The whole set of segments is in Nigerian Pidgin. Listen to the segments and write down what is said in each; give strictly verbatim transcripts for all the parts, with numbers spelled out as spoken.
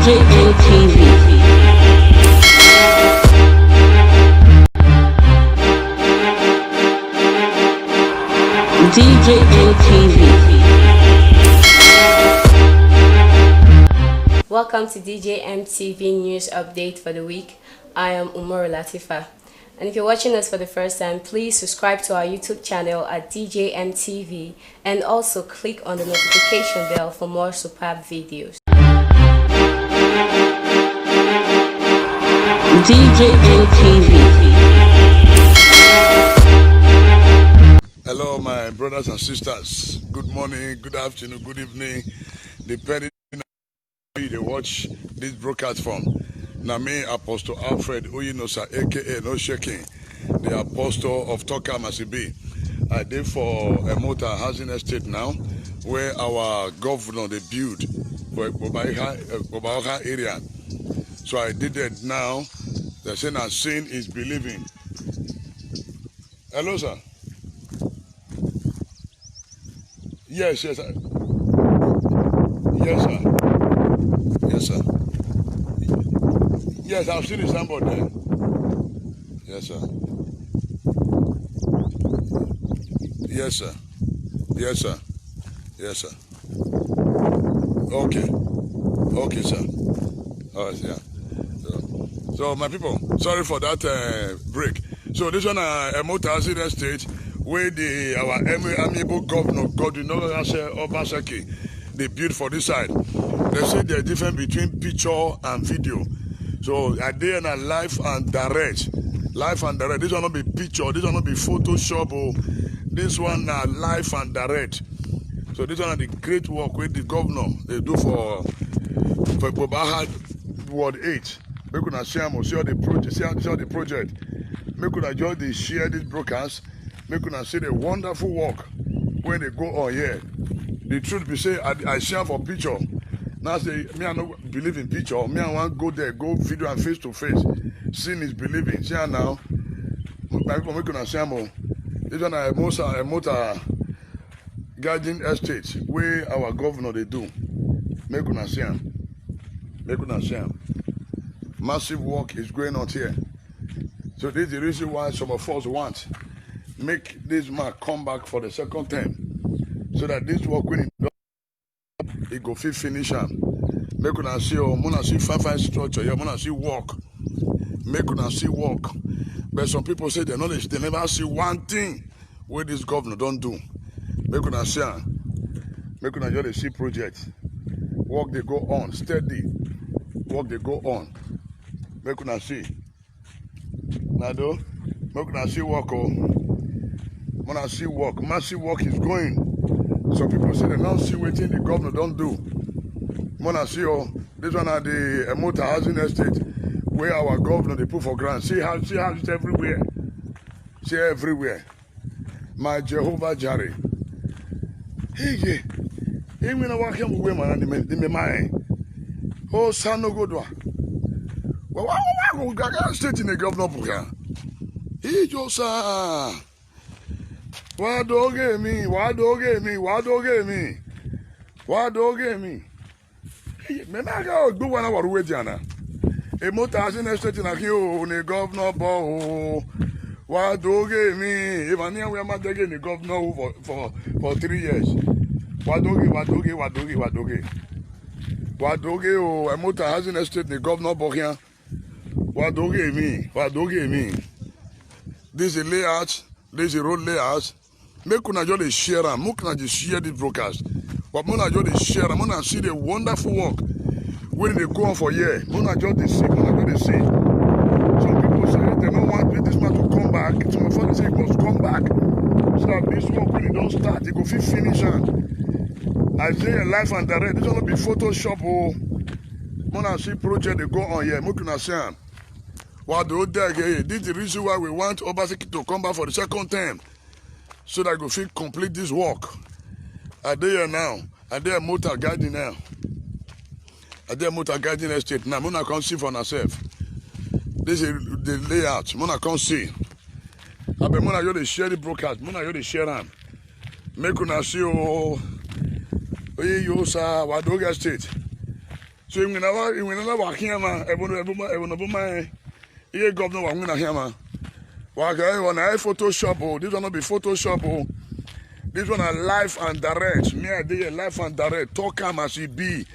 J N T V. D J N T V. Welcome to D J M T V news update for the week. I am Umaru Latifa. And if you're watching us for the first time, please subscribe to our YouTube channel at D J M T V and also click on the notification bell for more superb videos. D J N T V. Hello, my brothers and sisters. Good morning, good afternoon, good evening, depending on where you dey watch this broadcast from. Na me, Apostle Alfred Oyinosa, A K A No Shaking, the apostle of Talk Am As E Be. I dey for Emota Housing Estate now, where our governor dey build for Obaha, Obaha area. So I did that now. They say na seeing is believing. Hello, sir. Yes, yes, sir. Yes, sir. Yes, sir. Yes, I've seen the signboard there. Yes, sir. Yes, sir. Yes, sir. Yes, sir. Okay. Okay, sir. All right, yeah. So, so my people, sorry for that uh, break. So this one, uh, Emota Housing Estate, where the our ami- amiable governor Godwin Obaseki, they built for this side. They say there's difference between picture and video. So I dey na live and direct, live and direct. This one no be picture. This one no be Photoshop. Oh, this one na live and direct. So this one na the great work wey the governor dey do for for Obaha Ward Eight. Make una see am o, see all the project, see all, see all the project. Make una just dey share this broadcast. Make una see the wonderful work wey dey go on here. The truth be say, I, I see am for picture. Now say me, I no believe in picture. Me, I wan go there, go video and face to face. Seeing is believing. See am now. My people, make una see am o. This one na Emosa, Emota Garden Estate wey our governor dey do. Make una see am. Make una see am. Massive work is going on here. So this is the reason why some of us want make this man come back for the second term, so that this work wey he don, he go fit finish am. Make una see o, una see fine fine structure here, una see work. Make una see work. But some people say they no dey, they never see one thing wey this governor don do. Make una see am. Make una just dey see project. Work dey go on steady. Work dey go on. Make una see. Na do. Make una see work o. Una see work. Massive work is going. Some people say they don see wetin the governor don do. Una see o. This one na the Emota Housing Estate wey our governor dey put for ground. See how, see how it's everywhere. See everywhere. My Jehovah Jireh. Hey, yeah. Hey, we na wa ke mu we ma ni me, ni me mai. O sa no go do. Wa wa wa wa go ga ga state ni governor buka. Hey, yo sa. Wa do ge mi, wa do ge mi, wa do ge mi. Wa do ge mi. Me na ga o gbo wa na wa ruwe diana. Emota Housing Estate na ki o ni governor bo o. Wa do ge mi. E ma ni we ma de ge ni governor o for, for, for three years. Wa do ge, wa do ge, wa do ge, wa do ge. Wa do ge o, Emota Housing Estate ni governor bo kian. Wa do ge mi, wa do ge mi. This is layout, this is road layout. Make una just dey share am. Make una dey share this broadcast. But make una just dey share am. Make una see the wonderful work wey dey go on for here. Make una just dey see, make una just dey see. Some people say they no want this man to come back. Some of us say he must come back. So that this work wey he don start, he go fit finish am. I say live and direct. This one no be Photoshop o. Make una see project dey go on here. Make una see am. Wa do there again. This is the reason why we want Obaseki to come back for the second term, so that he go fit complete this work. I dey here now. I dey Emota Garden now. I dey Emota Garden Estate now. Una come see for yourself. This is the layout. Una come see. Abeg, una just dey share the broadcast. Una just dey share am. Make una see o. Oye yo sa, Wa do ge Estate. So when I was, when I was here, man, everyone, everyone, everyone, everyone, yeah, governor was here, man. Wa ga, eh, na Photoshop o. This one no be Photoshop o. This one na live and direct. Me, I dey here live and direct. Talk am as e be.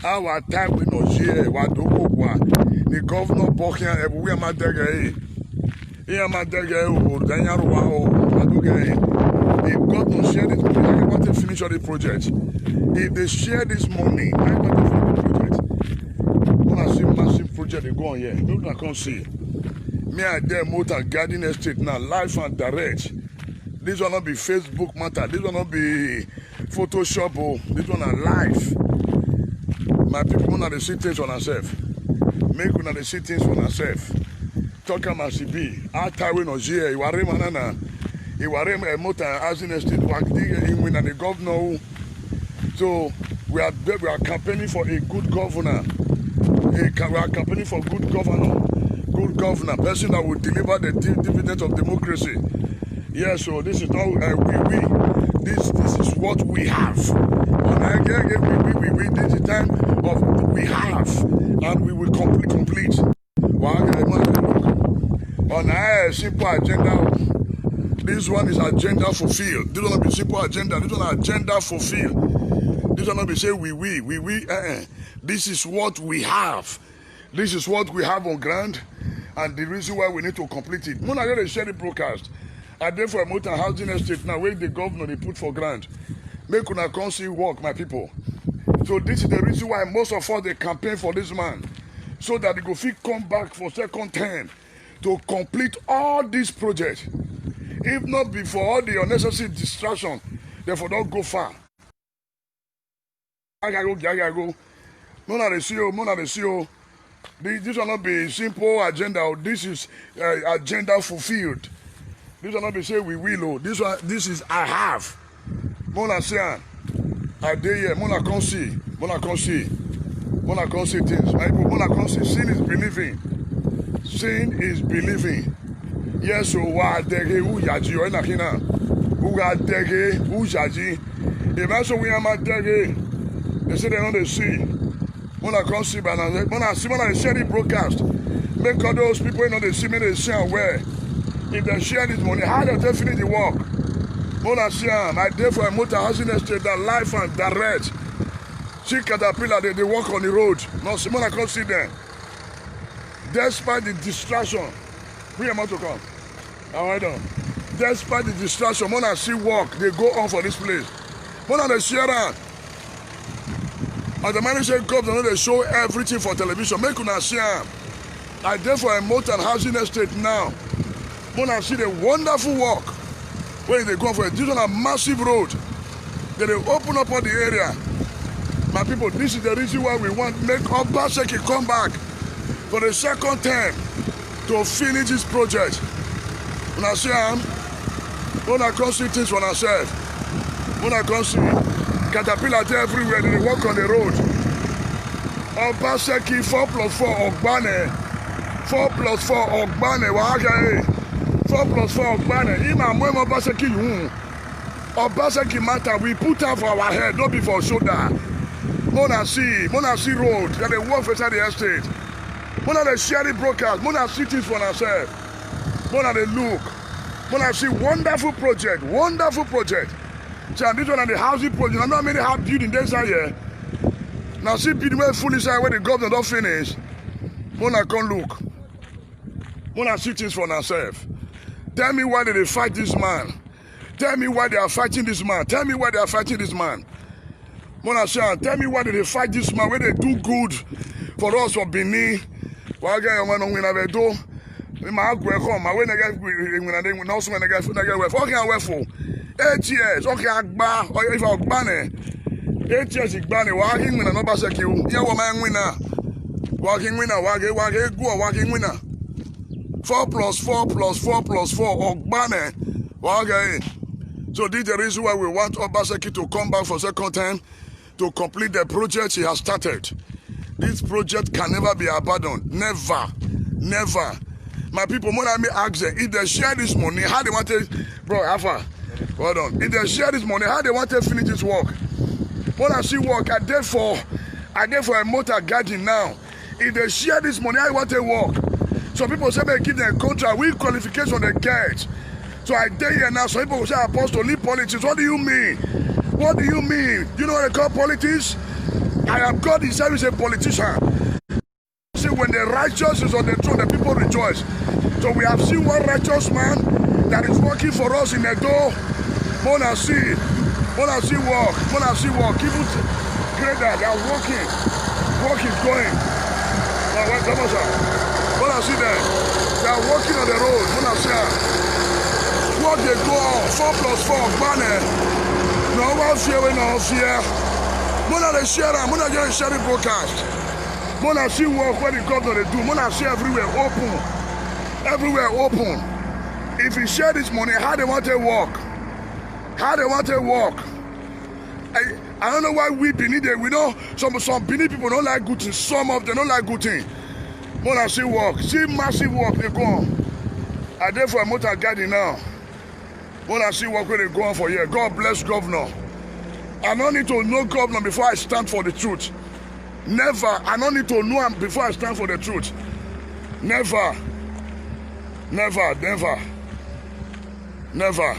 Our time we no share. Wa do go kwa. The governor Bokian everywhere, my dege. Here, my dege. Oh, Daniel Wa. Oh, I do get it. If God no share this money, I want to finish all the project. If they share this money, I want to finish the project. When I see massive project, they go on here. Don't I come see. Me, I there, motor garden estate now, live and direct. This one not be Facebook matter. This one not be Photoshop. Oh, this one are live. My people, una dey see things on herself. Make una dey see things on herself. Talk am as e be. Ata we no share. Iware manana. Iware, eh, motor as in estate work. Di, eh, win and the governor. So we are, we are campaigning for a good governor. A ca-, we are campaigning for good governor, good governor, person that will deliver the di-, dividend of democracy. Yes, so this is not, uh, we, we. This, this is what we have. And again, again, we, we, we, we, this is the time of we have, and we will complete, complete. Wa ga, eh, man, look. On a simple agenda. This one is agenda fulfilled. This one be simple agenda. This one agenda fulfilled. This one be say we, we, we, we. Eh, eh. This is what we have. This is what we have on ground, and the reason why we need to complete it. Mona, you dey share the broadcast. I dey for Motor Housing Estate now, where the governor they put for grant. Make una come see work, my people. So this is the reason why most of us they campaign for this man, so that he go fit come back for second term to complete all these projects. If not be for all the unnecessary distraction, therefore don't go far. Agago, agago. Mona dey see o, mona dey see o. This, this one not be simple agenda. Oh. This is, uh, agenda fulfilled. This one not be say we will. Oh. This one, this is I have. Mona see am. I dey here. Mona come see. Mona come see. Mona come see things. My people, mona come see. Seeing is believing. Seeing is believing. Yes, so wa dege u yaji o na hina. U ga dege u yaji. If I so we am a dege. They say they no dey see. Mona come see by now. Mona see, mona dey share the broadcast. Make all those people wey no dey see, make they see am well. If they share this money, how they take finish the work? Mona see am. I dey for a motor housing estate that live and direct. See caterpillar, they, they work on the road. No, see, mona come see them. Despite the distraction, we are to come. All right, done. Despite the distraction, mona see work they go on for this place. Mona dey share am. As the man say, governor no dey show everything for television. Make una see am. I dey for a motor and housing estate now. Mona see the wonderful work wey they go for. This one a massive road. They dey open up all the area. My people, this is the reason why we want make Obaseki come back for the second term to finish this project. Una see am? Una come see things for yourself. Una come see caterpillar dey everywhere. They dey work on the road. Obaseki four plus four Ogbane. Four plus four Ogbane. Wa ga, eh. Four plus four Ogbane. Ima mwema Obaseki yun. Obaseki matter, we put am for our head, no be for shoulder. Mona see, mona see road, that they work for inside the estate. Mona dey share the broadcast, mona see things for yourself. Mona dey look, mona see wonderful project, wonderful project. See, and this one na the housing project. I know many have building dey inside here. Now see building wey full inside wey the governor don finish. Mona come look. Mona see things for yourself. Tell me why they dey fight this man. Tell me why they are fighting this man. Tell me why they are fighting this man. Mona see am, tell me why they dey fight this man wey dey do good for us for Benin. Wa ga, your man, no win a do. Ni ma gwe come, ma we na get win a dey, no so na get, na get we. Okay, we for eight years. Okay, agba. If Ogbane, eight years Ogbane. Wa ga, win na no Obaseki. Yeah, wa ma win na. Wa ga, win na. Wa ga, wa ga, go. Wa ga, win na. Four plus four plus four plus four Ogbane. Wa ga. So this is the reason why we want Obaseki to come back for second time to complete the project he has started. This project can never be abandoned. Never. Never. My people, when I may ask them, if they share this money, how they want to, bro, Alpha, well done. If they share this money, how they want to finish this work? When I see work, I did for, I dey for a motor garden now. If they share this money, I want to work. Some people say they give them contract, we qualification they get. So I dey here now. Some people say, "Apostle, leave politics." What do you mean? What do you mean? You know what I call politics? I am God himself is a politician. See, when the righteous is on the throne, the people rejoice. So we have seen one righteous man that is working for us in Edo. Mona see, Mona see work, Mona see work. Even greater, they are working. Work is going. Now, wait, come on, sir. Mona see them. They are working on the road. Mona see am. Work dey go on. Four plus four, gbane. No one fear, we no fear. Mona dey share am. Mona just share the broadcast. Mona see work wey the governor dey do. Mona see everywhere open. Everywhere open. If you share this money, how they want to work? How they want to work? I, I don't know why we Benin dey, we know some, some Benin people don't like good things. Some of them don't like good things. Mona see work. See massive work dey go on. I dey for a motor garden now. Mona see work wey dey go on for here. God bless governor. I no need to know governor before I stand for the truth. Never. I no need to know am before I stand for the truth. Never. Never, never. Never.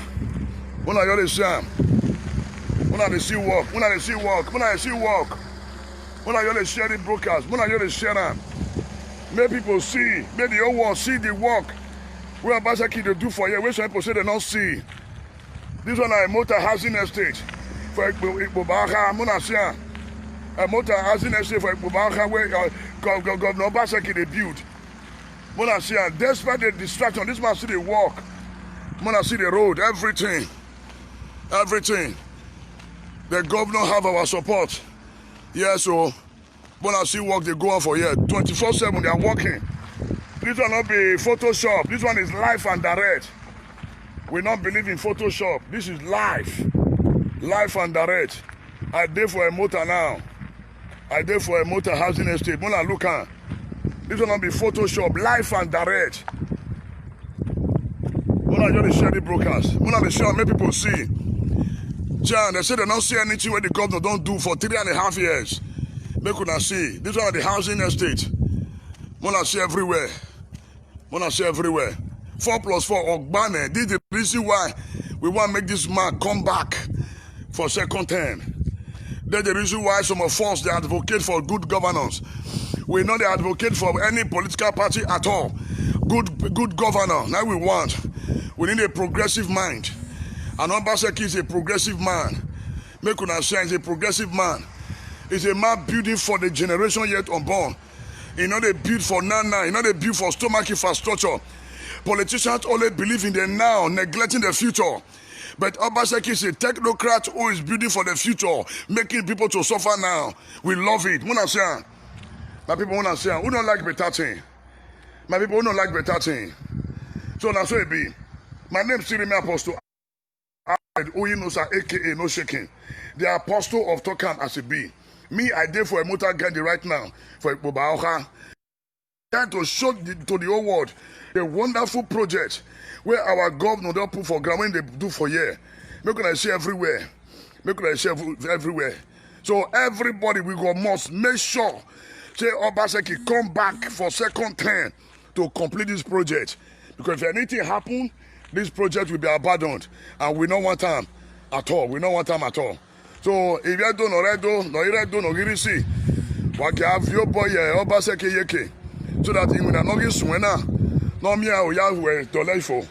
Mona you dey see am. Mona dey see work. Mona dey see work. Mona dey see work. Mona you dey share the broadcast. Mona you dey share am. Make people see. Make the whole world see the work wey Obaseki dey do for here. Wey some people say they no see. This one na Emota Housing Estate for Ikpo-, Ikpoba Oha. Mona see am. Emota Housing Estate for Ikpoba Oha wey, uh, Gov-, Gov-, Governor Obaseki dey build. Mona see am. Despite the distraction, this man still dey work. Mona see the road, everything. Everything. The governor have our support. Yes, so Mona see work dey go on for here. Twenty-four seven, they are working. This one no be Photoshop. This one is life and direct. We no believe in Photoshop. This is life. Life and direct. I dey for Emota now. I dey for Emota Housing Estate. Mona look am. This one no be Photoshop. Life and direct. Mona just dey share the broadcast. Mona dey share, make people see. John, they say they don't see anything wey the governor don't do for three and a half years. Make una see. This one na the housing estate. Mona see everywhere. Mona see everywhere. Four plus four, Ogbane. This is the reason why we want make this man come back for second term. That's the reason why some of us, they advocate for good governance. We no dey advocate for any political party at all. Good, good governor, now we want. We need a progressive mind. And Obaseki is a progressive man. Make una shine, is a progressive man. He's a man building for the generation yet unborn. He no dey build for now now. He no dey build for stomach infrastructure. Politicians only believe in the now, neglecting the future. But Obaseki is a technocrat who is building for the future, making people to suffer now. We love it. Mona see am. My people, mona see am. Who don't like better thing? My people, who don't like better thing? So na so e be. My name is Sirimi Apostle Alfred Oyinosa, A K A No Shaking, the apostle of Tokam as e be. Me, I dey for Emota Gandhi right now for Ikpoba Oha. Trying to show the, to the whole world the wonderful project where our governor don put for ground, when they do for here. Make una see everywhere. Make una see every-, everywhere. So everybody, we go must make sure say Obaseki come back for second term to complete this project. Because if anything happen, this project will be abandoned, and we no want am at all. We no want am at all. So if you don't know, don't know, don't know, you see, what you have your boy, eh, Obaseki Yeke, so that he will not get swena. No, me, I will have where to life for.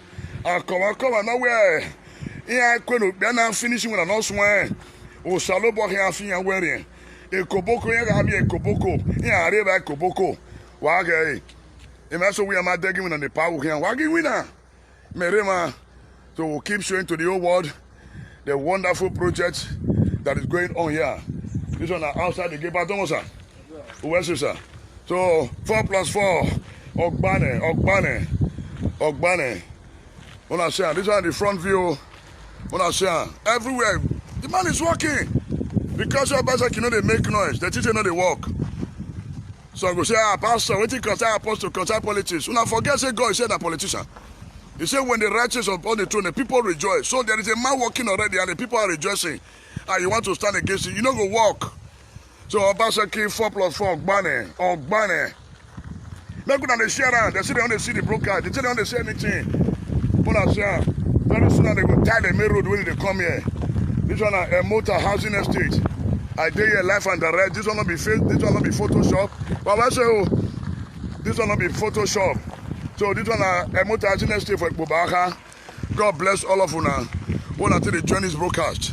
And come on, come on, nowhere. Yeah, I couldn't be now finishing when I no swear. O salo bo here, fin wearing. Ekoboko, yeah, I be Ekoboko. Yeah, I live at Koboko. Wage. It might so we are my digging on the power here. Wage winner. Merema. So we'll keep showing to the whole world the wonderful project that is going on here. This one na outside the gate. Pardon, sir. Where's you, sir? So four plus four. Ogbane, Ogbane, Ogbane. Una see am. This one, the front view. Una see am. Everywhere. The man is working. Because your Obaseki no dey make noise, the teacher no dey work. So I go say, "Ah, pastor, wetin concern apostle, concern politics?" Una forget say God say na politician. He said, "When the righteous are upon the throne, the people rejoice." So there is a man working already, and the people are rejoicing. And you want to stand against it, you no go work. So Obaseki four plus four, Ogbane, Ogbane. Make una dey share am. They say they no dey see the broadcast. They say they no dey see anything. But I say, very soon they go tie the main road when they come here. This one na Emota Housing Estate. I dey here live and direct. This one no be fake. This one no be Photoshop. But I say, oh, this one no be Photoshop. So this one na Emota Housing Estate for Ikpoba Oka. God bless all of una. When I take the join this broadcast.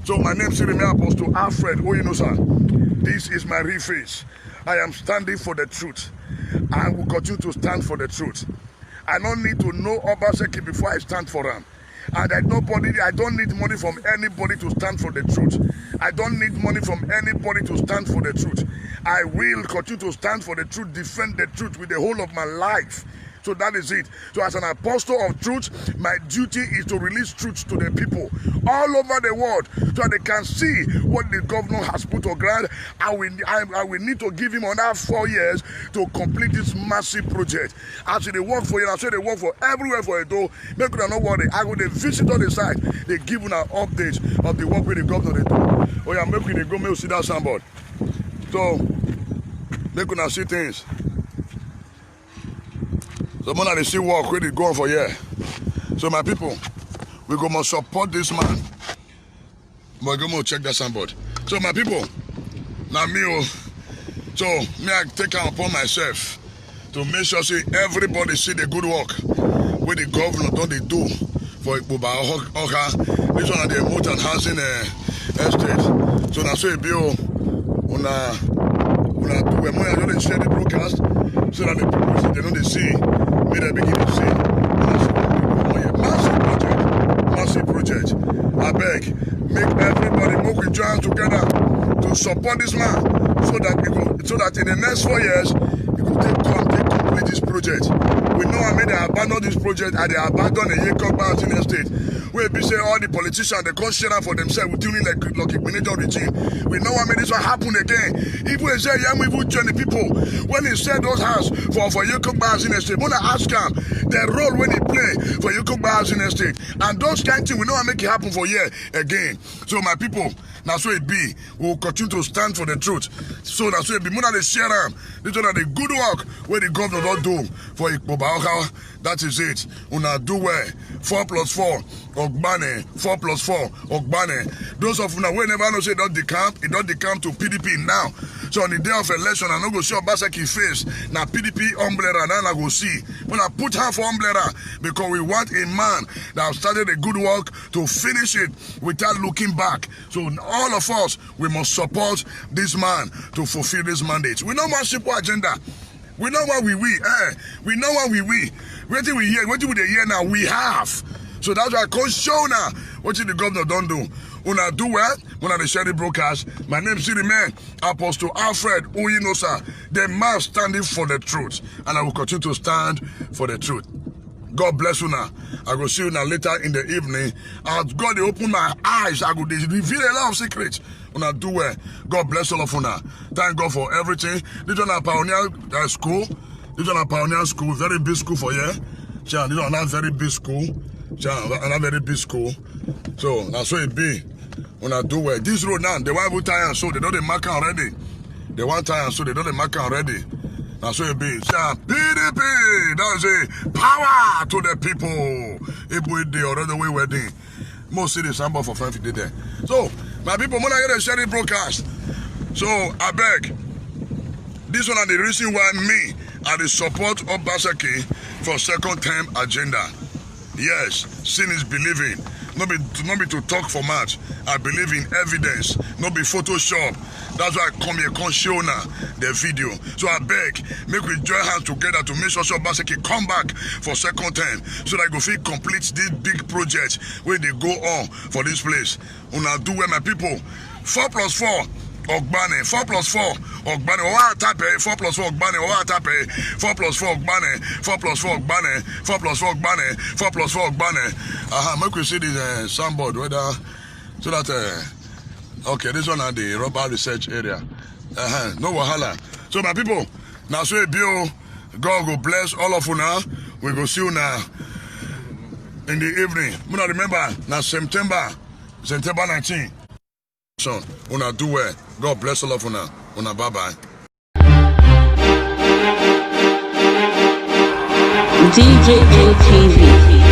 So my name is Remain Apostle Alfred Oyinosa. This is my real face. I am standing for the truth. I will continue to stand for the truth. I don't need to know Obaseki before I stand for him. And I nobody, I don't need money from anybody to stand for the truth. I don't need money from anybody to stand for the truth. I will continue to stand for the truth, defend the truth with the whole of my life. So that is it. So as an apostle of truth, my duty is to release truth to the people all over the world so they can see what the governor has put on ground. I will, I, I will need to give him another four years to complete this massive project. As they work for you, I say they work for everywhere for Edo. Make una no worry. I go dey visit all the site. They give una update of the work wey the governor dey do. Oh yeah, make we dey go, make we see that signboard. So make una see things. So more than they see work wey dey go on for here. So my people, we go must support this man. But go more check that signboard. So my people, now me oh. So me I take am upon myself to make sure say everybody see the good work wey the governor don dey do for Ikpoba Oka. This one na the Emota Housing uh, Estate. So na so e be o. Una una do well. More I don dey share the broadcast so that the people see, they no dey see. Make dem begin to see. Una see what we do for here. Massive project, massive project. I beg, make everybody, make we join together to support this man so that we go, so that in the next four years, he go take come, take complete this project. We know how many they abandon this project and they abandon the Yekogba Housing Estate. Wey be say all the politicians they come share am for themselves with doing like Lucky Igbeneghu regime. We know how many this one happen again. Even Ezeyamu even join the people when he said those house for for Yekogba Housing Estate. When I ask him the role when he play for Yekogba Housing Estate and those kind thing, we know how make it happen for here again. So my people, na so it be. We will continue to stand for the truth. So na so it be. More than they share am. This one na the good work wey the governor don do for Ikpoba Oka. That is it. Una do well. Four plus four, Ogbane. Four plus four, Ogbane. Those of una wey never know say e don decamp, e don decamp to P D P now. So on the day of election, I no go see Obaseki face. Na P D P umbrella now I go see. When I put hand for umbrella, because we want a man that have started a good work to finish it without looking back. So all of us, we must support this man to fulfill this mandate. We no want simple agenda. We know what we we. Eh, we know what we we. Wetin we hear, wetin we dey hear now, we have. So that's why I come show una wetin the governor don do. Una do well. Una dey share the broadcast. My name still remain Apostle Alfred Oyinosa, the man standing for the truth, and I will continue to stand for the truth. God bless una. I go see una later in the evening. As God dey open my eyes, I go dey reveal a lot of secrets. Una do well. God bless all of una. Thank God for everything. This one na Pioneer uh, School. This one na Pioneer School, very big school for here. Sha, this one na very big school. Sha, na very big school. So na so it be. Una do well. This road now, they want to tie am so they don dey mark am already. They want tie am so they don dey mark am already. Na so it be. Sha, P D P, that's it. Power to the people. People dey already wey wedding. Most see the symbol for front dey there. So my people, more like they share the broadcast. So I beg. This one are the reason why me I dey support Obaseki for second term agenda. Yes, seeing is believing. No be no be to talk for mouth. I believe in evidence, no be Photoshop. That's why I come here, come show una the video. So I beg, make we join hands together to make sure say Obaseki come back for second term, so that e go fit complete this big project wey dey go on for this place. Una do well, my people. Four plus four, Ogbane. Four plus four, Ogbane. Owa Atape. Four plus four, Ogbane. Owa Atape. Four plus four, Ogbane. Four plus four, Ogbane. Four plus four, Ogbane. Four plus four, Ogbane. Aha, make we see this uh, signboard whether so that uh, okay, this one na the rubber research area. Uh-huh, no wahala. So my people, na so e be o. God go bless all of una. We go see una in the evening. Una remember na September, September nineteen. So una do well. God bless all of una. Una bye bye. D J N T V.